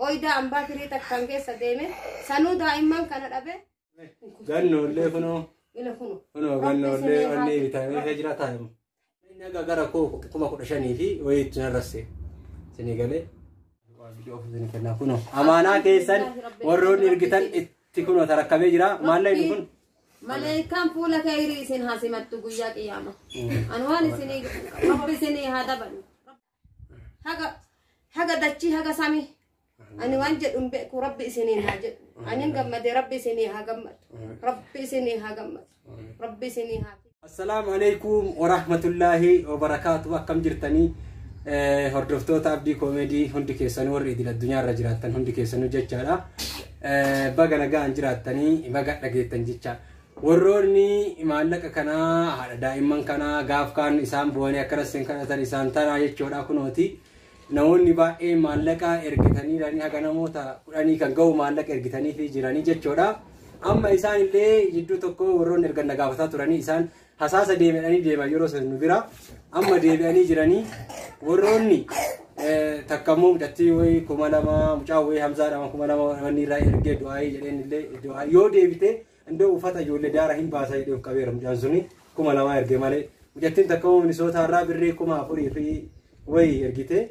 Ooyidaa ambaa firii takkaan keessa deeme sanuu daa'imman kana dhabe. Gannoollee kunoo Ila kunu. kunoo gannoollee wanni bitamee jira taa'emu. Inni aga gara koo 15,000 fi wayiitti narrasse. Isinii galee. Kunoo amaanaa keessan warroonni ergitan itti kunoo tarakkamee jira. Maallaqni kun Maleekaan fuula keeyrii isin haa simattu guyyaa qiyyaama. Ani waan isinii rabbi isinii haa dabalu. Haga haga dachii haga samii. Ani waan jedhu hin beeku rabbi isiniin haa jedhu. Ani gammade rabbi isinii haa gammadu. Rabbi isinii haa gammadu. Rabbi isinii haa. Assalaamu alaikum warahmatullaahi wabarakaatu. Akkam jirtanii hordoftoota Abdii Koomeedii hundi keessanuu warri idil addunyaa irra jiraattan hundi keessanuu jechaadha. Baga nagaan jiraattanii baga dhageettan jecha. Warroonni maallaqa kanaa haadha daa'imman kanaa gaaf kaan isaan bu'anii akkanas hin kadhatan isaan tanaa jechuudha kunooti. Namoonni baay'een maallaqa ergitanii jiranii haga namoota 10 kan ga'u maallaqa ergitanii fi jiranii jechuudha. Amma isaan illee jidduu tokko warroonni ergan na gaafataa turanii isaan hasaasa deebi'anii deeman yeroo san nu bira amma deebi'anii jiranii warroonni takka immoo mucattii wayii 2,000 mucaa wayii Hamzaadha 2,000 wanni irraa ergee du'aayii jedheen illee du'aayii yoo deebite indoo uffata ijoollee daara hin baasa jedhee of qabeera mucaan suni 2,000 ergee malee mucattiin takka immoo Minisootaa irraa birrii 4,000 fi wayii ergite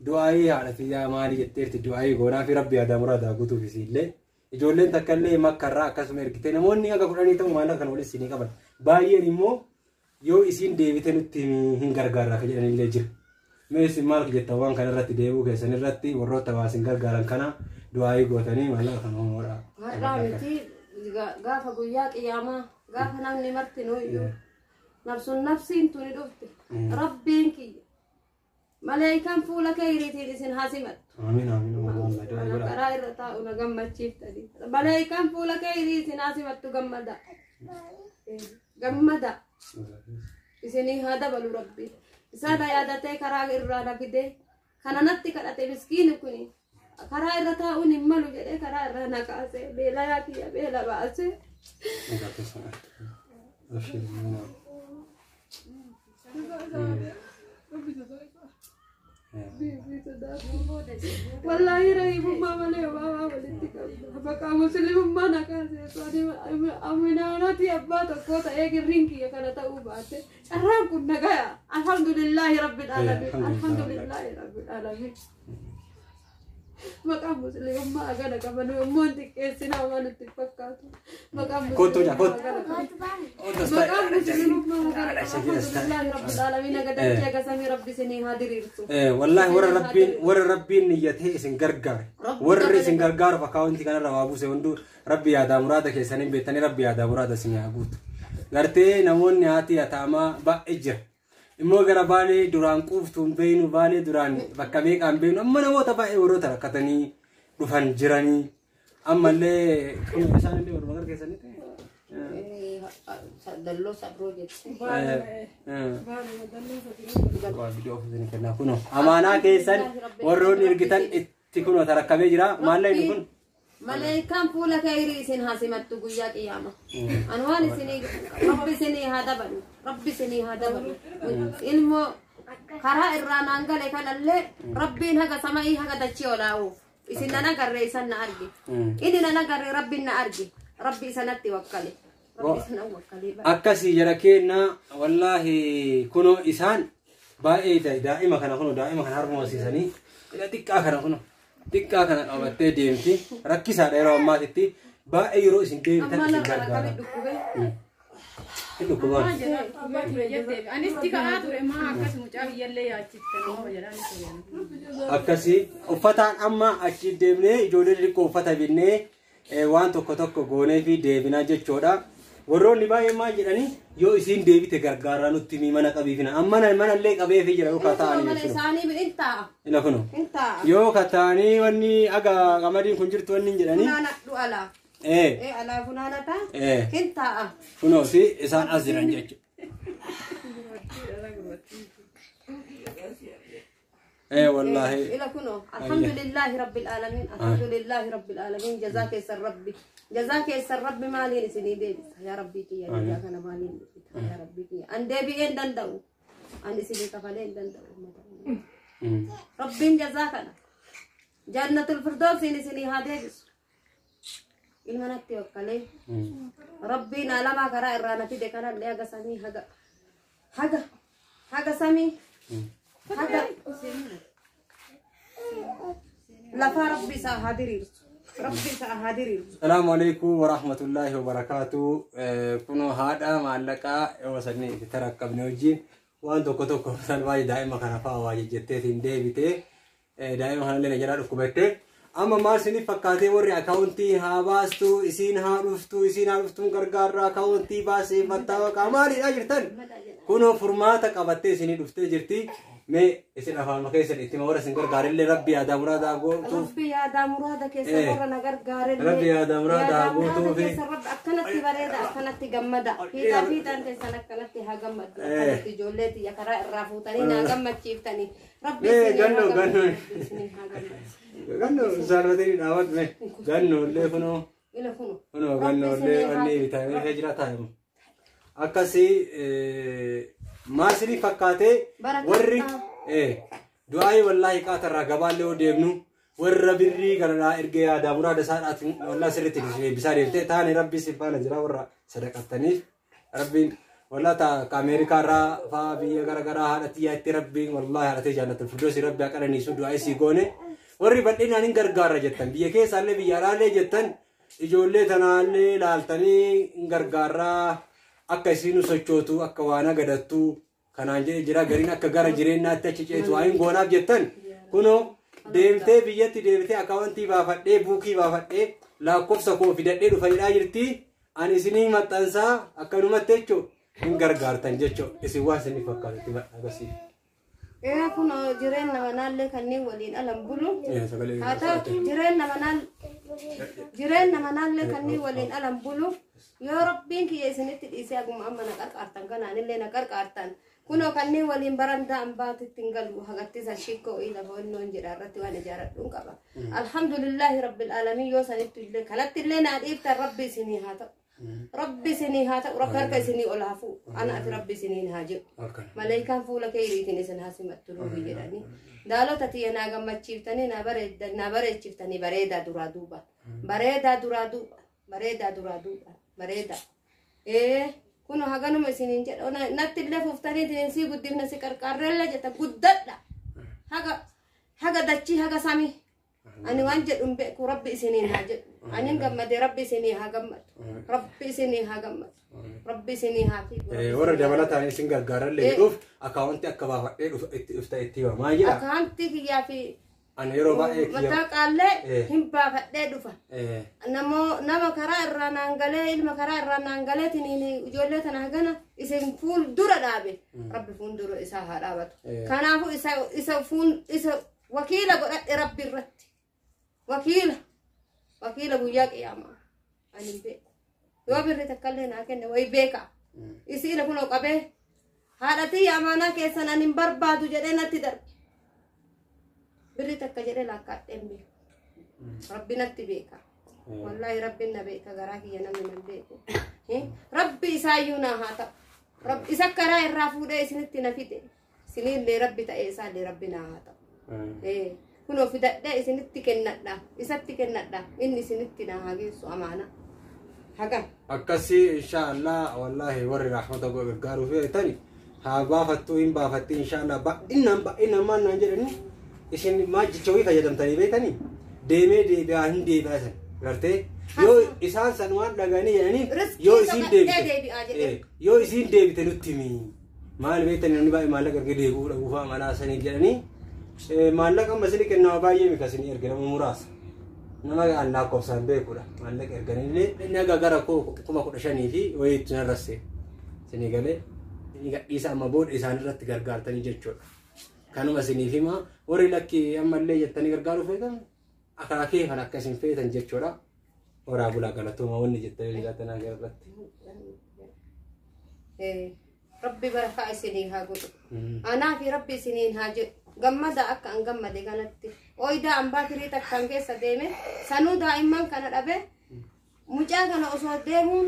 du'aayii haadha tiyyaa maali jetteerti du'aayii goonaa fi rabbi yaadaa muraadaa guutuuf isiillee. Ijoolleen takka illee makka irraa akkasuma ergite namoonni haga 10 ta'u maallaqa kana walitti isinii qaban. Baay'een immoo yoo isiin deebite nutti hin gargaarra akka jedhan illee jira. Mee isin maal jettan waan kana irratti deebuu keessan irratti warroota waa isin gargaaran kana du'aayii gootanii maallaqa kana homoodha. Har'aa miti gaafa guyyaa qiyaamaa gaafa namni marti nuyyuu nafsun nafsiin tuni dhufte rabbiin kiyya maleekaan fuula keeyriitiin isin haa simattu. Amiin amiin Muhammad du'aayii Ana godhaa. karaa irra taa'u na gammachiiftanii. Maleekaan fuula keeyrii isin haa simattu gammada. Gammada. Isinii haa dabalu rabbi. Isaan na yaadatee karaa irraa na fidee kana natti kadhate miskiini kuni karaa irra taa'uun hin malu jedhee karaa irraa na kaase beelayaa kiyya beela baase. Abshir, amiin. Wallaahi rahimummaa malee waa walitti qabna. Maqaa muslimummaa na kaase aminaanati abbaa tokko ta'ee girriin kiyya kana ta'uu baate carraan kun nagaya. Alhamdulillaahi rabbil alamin. Alhamdulillaahi rabbil alamin. Maqaa muslimummaa agana qaban immoo hin xiqqeessinaa waan itti fakkaatu. Maqaa Kottu muslimummaa kottu. agana qaban. Maqaa muslimummaa agana qaban. Alhamdulillaahi rabbil alamin. Agadachee agasamii rabbi isinii haa diriirsu. Wallaahi warra rabbiin niyyatee isin gargaare warri isin gargaaruuf akkaawuntii kanarra waa buuse hunduu rabbi yaadaa muraada keessanii beektanii rabbi yaadaa muraada isin haa guutu. Gartee namoonni haati yataamaa baay'ee jira. Immoo gara baalee duraan quuftuun beeynu baalee duraan bakka meeqaan beeynu amma namoota baay'ee warroota rakkatanii dhufan jiranii ammallee isaan illee warra gara keessanii ta'e. Dalloo sabroo jette. Waa viidiyoo ofiisin kennaa kunoo amaanaa keessan warroonni ergitan itti kunoo tarakkamee jira maallaqni kun. Maleekaan fuula keeyrii isin haa simattu guyyaa qiyyaama. Ani waan isinii rabbi isinii haa dabalu. Rabbi isinii haa dabalu. Ilmoo karaa irraa naan gale kanallee rabbiin haga sama'ii haga dachii olaa'uuf. Isin nan agarre isan na arge. Inni nan agarre rabbiin na arge. Rabbi isa natti wakkale. Rabbi isa nan wakkalee bara. Akkasii jara keenna wallaahi kunoo isaan baay'ee daa'ima kana kunoo daa'ima kana harma horsiisanii xiqqaa kana kunoo xiqqaa kana qabattee deemti rakkisaadha yeroo ammaatitti baay'ee yeroo isin deemtan Amma isin narra gargaara. akkamii dhukkube. Hin dhukkubaan. Anis ka'aa ture maa akkas mucaa biyyallee yaachifte nama jedhaan ture. Akkasii uffataan amma achi deemnee ijoollee xixiqqoo uffata binnee waan tokko tokko goonee fi deebinaa jechuudha. Warroonni baay'een maal jedhanii yoo isiin deebite gargaaraa nutti himi mana qabiifina. Amma manallee qabeefii jira yoo ta'anii Mana jechuudha. isaanii hin taa'a. Ila kunoo. Hin taa'a. Yoo kataanii wanni aga qamadiin kun jirtu wanni hin jedhanii. Funaanadhu alaa. Alaa funaanataa. Hin taa'a. Kunoo si isaan as jiran jechuudha. Wallaahi. Ila kunoo alhamdulillahi rabbil alamin alhamdulillahi rabbil alamin jazaa keessan rabbi jazaa keessan rabbi maaliin isinii deebisa yaa rabbii kiyya jazaa kana maaliin deebisa yaa rabbii kiyya an deebi'ee hin danda'u an isinii kafalee hin danda'u rabbiin jazaa kana Jannatul Firdawsiin isinii haa deebisu. Ilma natti wakkalee. Rabbiin alamaa karaa irraa na fide kanallee haga samii haga haga haga samii haga lafaa Rabbi isaa haa diriirsu. Rabbi isaa haa diriirsu. Salaamu alaikum warahmatullahi wabarakatuh. Kunoo haadha maallaqaa yoo sanii itti tarakkabne wajjin waan tokko tokko san baay'ee daa'ima kana fa'aa waa jejjetteetiin deebitee daa'ima kanallee na jalaa dhukkubatte. Amma maal isiniif fakkaatee warri akaawuntii haa baastu, isiin haa dhuftu, isiin haa dhuftuun gargaarra akaawuntii baasee mattaawaqaa maalidha jirtan? Kunoo furmaata qabattee isinii dhuftee jirti. Mee isin afaan keessan itti warra isin gargaarillee Rabbi yaadaa muraadaa gootuuf. Rabbi yaadaa muraada keessa warra na gargaarellee. Rabbi yaadaa muraadaa guutuufi. Keessa Rabbi akkanatti bareeda, akkanatti gammada. Fiixaa fiixaan keessan akkanatti haa gammaddu. Akkanatti ijoollee tiyya karaa irraa fuutanii naa gammachiiftanii. Rabbi Mee, isinii haa gannoo, gammadu. gannoo. Rabbi isinii haa gammachiisu. Gannoo saalfatanii dhaabatu mee gannoo illee kunoo. Ila kunu. Kunoo gannoo illee wanni bitamee kee jira taa'emu. Akkasii maal isinii fakkaatee warri du'aayii wallaahi qaatarraa gabaallee yoo deemnu warra birrii kanarraa erga yaadaa muraada isaadhaatiin wallaahi sirriitti isin eebbisaa deemtee taane Rabbi isin faana jira warra sadaqattaniif Rabbiin wallaahi ta Ameerikaa irraa fa'aa biyya garaagaraa haadha xiyyaatti Rabbiin wallaahi haadha ta'e jaallatul firdoosi Rabbi haa qananiisu du'aayii sii goone warri bal'inaan hin gargaarra jettan biyya keessaallee biyya alaallee jettan ijoollee tanaallee laaltanii hin gargaarraa akka isiin sochootu akka waan agadattu kanaan jedhe jira gariin akka gara jireenyaatti achi ceetu waa hin goonaaf jettan kunoo deemtee biyyatti deebitee akaawwantii baafadhee buukii baafadhee lakkoofsa koo fidadhee dhufa jedhaa jirti ani isinii maxxansaa akkanumatti jechuu hin gargaartan jechuu isin waan isinii fakkaatutti agarsiisa. Ee kun jireenya manaallee kanneen waliin alan bulu. Sagalee Haa ta'u jireenya manaallee kanneen waliin alan bulu. Yoo Rabbiin kiyya isinitti dhiisee aguma amma na qarqaartan kanaanillee na qarqaartan. Kunoo kanneen waliin barandaa ambaatitti hin galu hagattisa shikkoo lafa onnoon jedha irratti waan ijaaradhuun qaba. Alhamdulillahi rabbil aalamiin yoo sanitti illee kanatti illee naa dhiiftan Rabbi isinii haa ta'u. Rabbi isinii haa ta'u, Rabbi harka isinii ol haa fuudhu. Ana ati Rabbi isiniin haa jedhu. Malaayikaan fuula kee hiriitiin isin haa simattu ruuhi jedhanii. Daalota tiyya naa gammachiiftanii naa bareeddan naa bareechiftanii bareedaa duraa duuba. Bareedaa duraa duuba. Bareedaa duraa duuba. Bareedaa. Ee kun haganuma isiniin jedha. Natti illee fuuftanii ittiin sii guddifna si qarqaarreella jetta guddadha. Haga haga dachii haga samii. Ani waan jedhu hin beeku Rabbi isiniin haa jedhu. Ani hin gammadee Rabbi isinii haa gammadu. Rabbi isinii haa gammadu. Rabbi isinii haa fiigu. Warra dabalataan isin gargaarallee jedhuuf akaawwantii akka baafadhee itti dhufta itti himamaa jira. Akaantii kiyyaa fi Ani yeroo baay'ee kiyya. mataa qaallee hin baafadhee dhufa. Nama karaa irraa naan galee ilma karaa irraa naan galee tiniin ijoollee tana hagana isin fuul dura dhaabe Rabbi fuuldura isaa haa dhaabatu. Kanaafuu isa isa fuul isa wakiila godhadhe Rabbi irratti. Wakiila wakiila guyyaa qiyaamaa ani hin beeku. Yoo birri takkallee naa kenne wayi beeka. Isiila kunoo qabee haadha tiyya amaanaa keessan ani hin barbaadu jedhee natti darbe. Birri takka jedhee lakkaadhee hin beeku. Rabbi natti beeka. Wallaahi Rabbi na beeka garaa kiyya namni na beeku. Rabbi isaayyuu naa haa ta'u. Rabbi isa karaa irraa fuudhee isinitti na fide. Isiniillee Rabbi ta'ee isaallee Rabbi naa haa ta'u. Kunoo fidadhee isinitti kennadha. Isatti kennadha. Inni isinitti naa haa geessu amaana. Haga. Akkasii inshaallah wallaahi warri rahmata gargaaruu feetani haa baafattuu hin baafatti inshaallah baay'inaan baay'inaan maal naan jedhani isin maal jecha wayii fayyadamtanii beektanii deemee deebi'aa hin deebi'aa san gartee yoo isaan san waan dhaganii jedhaniif Riskii yoo isiin soqadhee deebite deebi'aa jedhee. Yoo isiin deebite nutti himi maal beektanii namni baay'ee maallaqa erga deebi'uu dhabuu fa'a malaa saniif jedhanii maallaqa amma isinii kennama baay'ee mika isinii erga nama muraasa. Nama an lakkoofsaan beekudha. Maallaqa erganillee inni haga gara 15,000 fi wayiitti narrasse. Isinii galee inni gadhiisa amma booda isaan irratti gargaartanii jechuudha. Kanuma isiniif hima warri lakki ammallee jettanii gargaaruu feetan akaakee kan akka isin feetan jechuudha. Horaa bulaa galatooma wanni jettanii jiraatan haga irratti. Rabbi barakaa isinii haa godhu. Anaa fi Rabbi isiniin haa jedhu. Gammada akka an gammade kanatti. Ooyidaa ambaa firii takkaan keessa deeme sanuu daa'imman kana dhabe mucaa kana osoo deemuun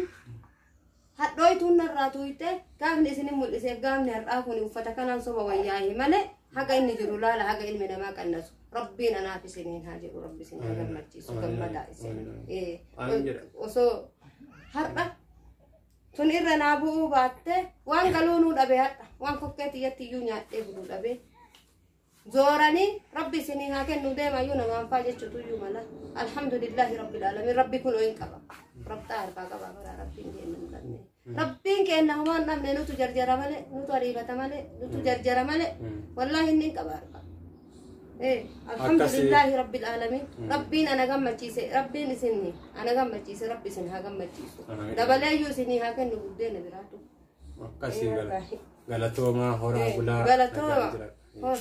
hadhooytuun narraa tuuyte gaafni isinin mul'iseef gaafni har'aa kun uffata kanaan soba wayyaa'e malee haga inni jiru laala haga ilmi namaa qannasu. Rabbiin anaaf isiniin haa jedhu, rabbi isin haa Amiin. gammachiisu, Amiin. gammadaa isin. Amiin. Eh, Amiin jedha. Osoo har'a tun irra naa bu'uu baatte waan galuu nuu dhabe, har'a waan kokkee tiyyatti iyyuu nyaadhee buluu dhabe. Zooranii rabbi isinii haa kennu, deemayyuu namaan faa jechuutu iyyuu mala. Alhamdulillahi rabbil alamin, rabbi kun hin qaba. Rabxaa harkaa qaba bara rabbiin kenna hin dhabne. Rabbiin kenna homaa hin dhabne, nutu jarjara malee, nutu ariifata malee, nutu jarjara malee. Wallaahi inni hin qaba harkaa. Eh, alhamdulillahi rabbil alamin. Rabbiin ana gammachiise, rabbiin isin ana gammachiise, rabbi isin haa gammachiisu. Amiin. Dabaleeyyuu isinii haa kennu buddeena biraatu. Akkasii galatoomaa, horaa bulaa. Galatooma. Nagaan jiraadha. Hor.